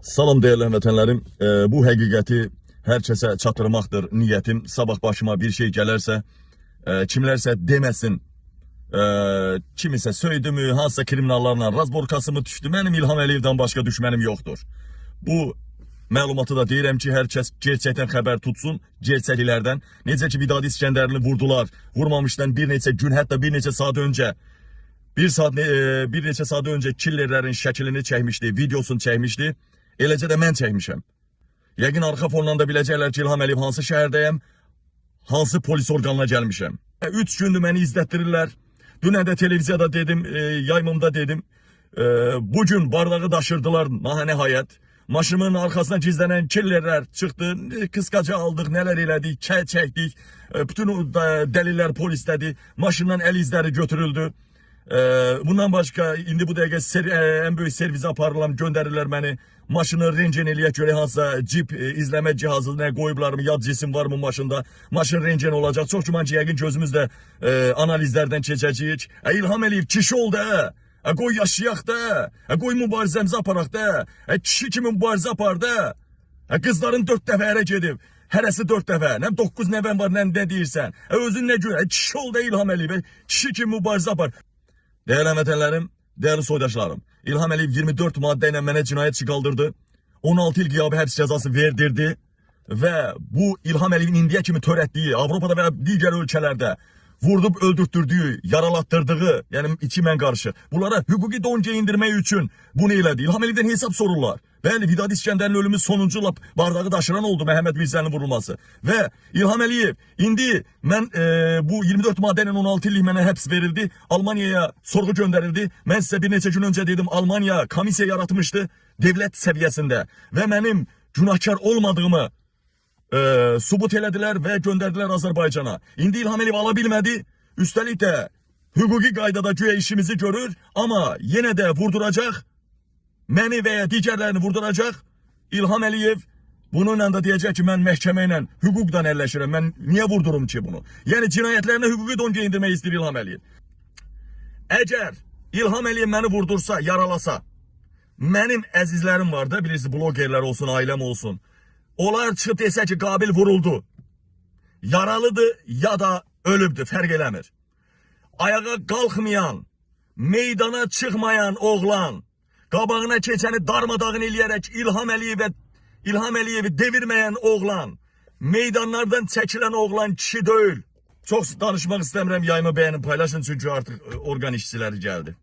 Salam dəyərli həmvətənlərim. Bu həqiqəti hər kəsə çatdırmaqdır niyyətim. Sabah başıma bir şey gələrsə, kimlərsə deməsin, kimisə söydümü, hansısa kriminallarla razborkası mı düşdü. Mənim İlham Əliyevdən başqa düşmənim yoxdur. Bu məlumatı da deyirəm ki, hər kəs gerçəkdən xəbər tutsun, gerçəkliklərdən. Necə ki Vidadi İskəndərlini vurdular, vurmamışdan bir neçə gün, hətta bir neçə saat öncə bir saat bir neçə saat öncə killerlərin şəklini çəkmişdi, videosunu çəkmişdi. Eləcə də mən çəkmişəm. Yəqin arxa fondan da biləcəklər ki, İlham Əliyev hansı şəhərdəyəm, hansı polis orqanına gəlmişəm. 3 gündür məni izlətdirirlər. Dünən də televiziyada dedim, yaymımda dedim. Bugün bardağı daşırdılar nəhayət. Maşımın arkasına gizlenen killerler çıxdı. Kıskaca aldıq, nələr elədik, çəkdik. Bütün o dəlillər polisdədir. Maşından əl izləri götürüldü. Bundan başqa indi bu dəqiqə ən böyük servisə aparıram, göndərirlər məni. Maşını rentgen eləyək görək hansısa cip izləmə cihazı nə qoyublarmı, yad cisim varmı maşında. Maşın rentgen olacaq. Çox güman ki, yəqin gözümüz də analizlərdən keçəcəyik. İlham Əliyev kişi ol da. Qoy yaşayaq da. Qoy mübarizəmizi aparaq da. Kişi kimi mübarizə apar da. Qızların 4 dəfə ərə gedib. Hərəsi 4 dəfə. Nə 9 nəvən var, nə deyirsən? Özün nə gör? Kişi ol da İlham Əliyev. Kişi kimi mübarizə apar. Dəyərli həmvətənlərim, dəyərli soydaşlarım. İlham Əliyev 24 maddə ilə mənə cinayət işi qaldırdı. 16 il qiyabi həbs cəzası verdirdi və bu İlham Əliyevin indiyə kimi törətdiyi Avropada və digər ölkələrdə vurdub öldürtdürdüyü, yaralatdırdığı, yəni içi mən qarşı bunlara hüquqi don geyindirmək üçün bunu elədi. İlham Əliyevdən hesab sorurlar. Bəli, Vidadi İskəndərli ölümü sonuncu lap bardağı daşıran oldu Məhəmməd Mirzənin vurulması. Və İlham Əliyev indi mən bu 24 maddə ilə 16 illik mənə həbs verildi. Almaniyaya sorğu göndərildi. Mən sizə bir neçə gün öncə dedim, Almaniya komissiya yaratmışdı devlət səviyyəsində və mənim günahkar olmadığımı subut elədilər və göndərdilər Azərbaycana. İndi İlham Əliyev ala bilmədi. Üstəlik də hüquqi qaydada güya işimizi görür, amma yenə də vurduracaq. Məni və ya digərlərini vurduracaq. İlham Əliyev bununla da deyəcək ki, mən məhkəmə ilə hüquqdan əlləşirəm. Mən niyə vurdurum ki bunu? Yəni cinayətlərinə hüquqi don geyindirmək istəyir İlham Əliyev. Əgər İlham Əliyev məni vurdursa, yaralasa, mənim əzizlərim var da, bilirsiniz, blogerlər olsun, ailəm olsun. Onlar çıxıb desə ki, Qabil vuruldu. Yaralıdır ya da ölübdür, fərq eləmir. Ayağa qalxmayan, meydana çıxmayan oğlan, qabağına keçəni darmadağın eləyərək İlham Əliyevi devirməyən oğlan, meydanlardan çəkilən oğlan kişi deyil. Çox danışmaq istəmirəm, yayımı bəyənin, paylaşın çünki artıq orqan işçiləri gəldi.